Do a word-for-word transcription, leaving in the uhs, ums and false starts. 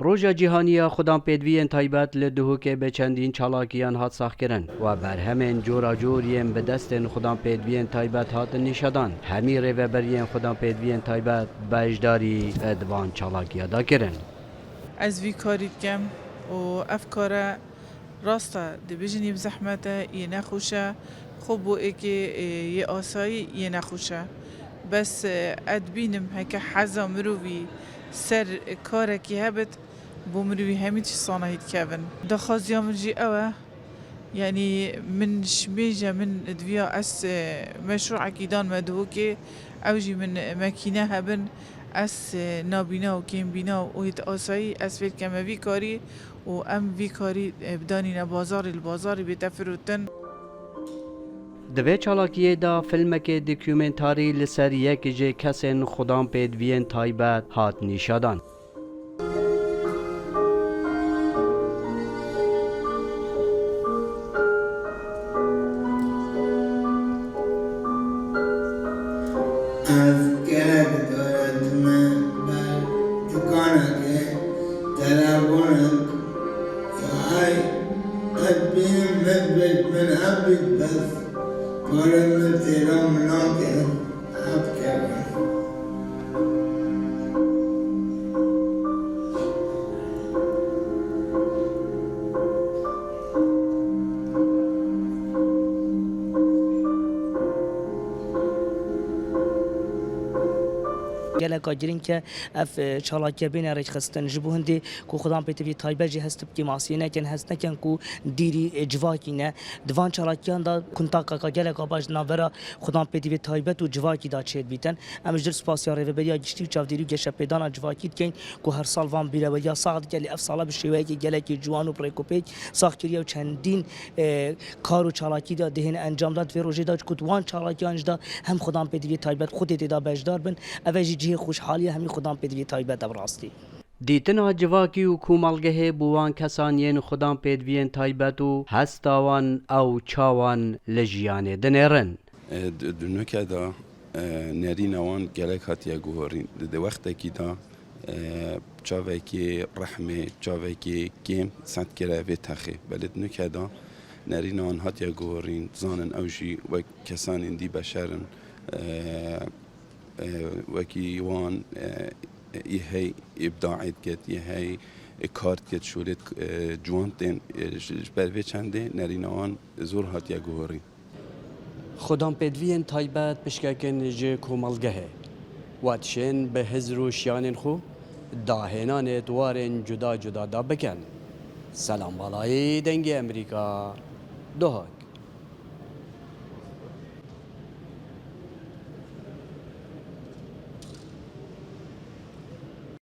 Roja Cîhanî ya Xudan Pêdiviyên Taybet li Duhokê bi çendîn çalakiyan hat saxkirin. We berhemên cora cor yên bi destên Xudan Pêdiviyên Taybet hatin nîşedan. Hemî rêveberiyên Xudan Pêdiviyên Taybet beşdarî di van çalakiya de kirin. Ez vî karî dikim û ev kare rast e, dibêjin yê bi zehmet e, yê nexweş e, xwe bo êkê, e, yê asayî yê nexweş e. Bes, e, ez dibînim heke heza mirovî ser karekî hebit, bo mirovî hemî tişt sanahî dikevin. Daxwaziya min jî ew e, yanî min şimêje min diviya ez, e, meşrûekî dan me Duhokê, ew jî min mekîne hebin, ez, e, nabîna û kêmbîna û hêt asayî ez fêr keme vî karî û em vî karî, e, bidanîne bazarê, li bazarê bête firotin. Di vê çalakiyê de filmekê dokumentarî li ser yek ji kesên Xudan Pêdiviyên Taybet hat nîşedan. Ez gelek caran dime ber dukanekê, telefonek, ya ay, ez bînim min bêt min ev bît bes, pare min têra min nake, ev kevin. Geleka girîng e ev, e, çalakiye bêne rêkxistin. Ji bo hindê ku Xudan Pêtivî taybet jî hest bi kêmasiyê nekin, hest nekin ku dîrî, e, civakî ne. Di van çalakiyan de kuntakaka geleka baş di navbera Xudan Pêtivî taybet û civakî de çêdibîtin. Em ji dil spasiya Rêveberiya Giştî û Çavdêrî û Geşepêdana Civakî dikin ku her sal van bîreweriya sax dike, lê ev sala bi şêweyekî gelekî ciwan û bi rêkopêk sax kiriye û çendîn, e, kar û çalakî de dihên encam de. Di vê rojê de ku di wan çalakiyan jî de hem Xudan Pêdiviyê taybet xwedê tê de beşdar bin. Ev e jî cihê xweşhalî ye hemî Xudan Pêdiviyê taybet e bi rastî. Dîtina civakî û komelgehê bo wan kesan yên Xudan Pêdiviyên taybet û hesta wan ew çawan li jiyanê dinêrin. E, di, di nuke de, e, nerîna wan gelek hatiye guhorîn. Di, di wextekî de, e, çavekê rehmê, çavekê kêm send kire vê texê. Belê di nuke de nerîna wan hatiye guhorîn. Dizanin ew jî wek kesanên dî beşer in. E, e, wekî wan, e, yê hey îbdaê diket, yê hey kar diket, şolê, e, ciwan tên, e, ji, ji ber vê çendê nerîna wan zor hatiye guhorîn. Xudan pêdiviyên taybet pişkekin ji komelgehê. We dişên bi hizr û şiyanên xwe dahênanê di warên cuda cuda de bikin. Selam Balayî, Dengê Emerîka, Duhok.